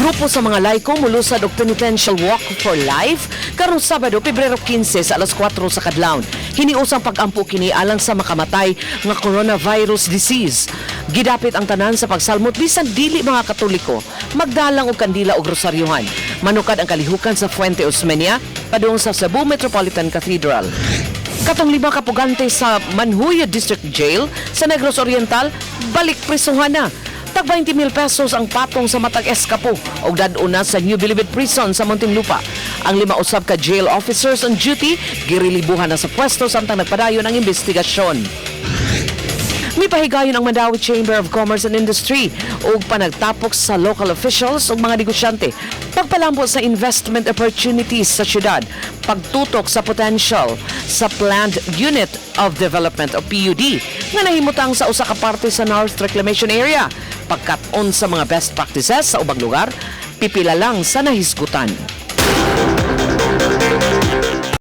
Grupo sa mga laiko mulusad og penitential walk for life karong Sabado, Pebrero 15, sa alas 4 sa kadlawon. Hiniusang pag-ampo kini alang sa makamatay nga coronavirus disease. Gidapit ang tanan sa pagsalmot bisan dili mga Katoliko, magdalang og kandila og rosaryuhan. Manukad ang kalihukan sa Fuente Osmeña padung sa Cebu Metropolitan Cathedral. Katong lima ka pugante sa Manjuyod District Jail sa Negros Oriental balik prisuhan na. Tag 20 mil pesos ang patong sa matag eskapo og dad-on na sa New Bilibid Prison sa Muntinlupa. Ang lima usab ka jail officers on duty girelibuhan na sa pwesto samtang nagpadayon ang investigasyon. Mipahigayon ang Mandaue Chamber of Commerce and Industry ug panagtapok sa local officials ug mga negosyante pagpalambo sa investment opportunities sa syudad, pagtutok sa potential sa Planned Unit of Development o PUD nga nahimutang sa usa ka parte sa North Reclamation Area, pagkat-on sa mga best practices sa ubang lugar, pipila lang sa nahisgutan.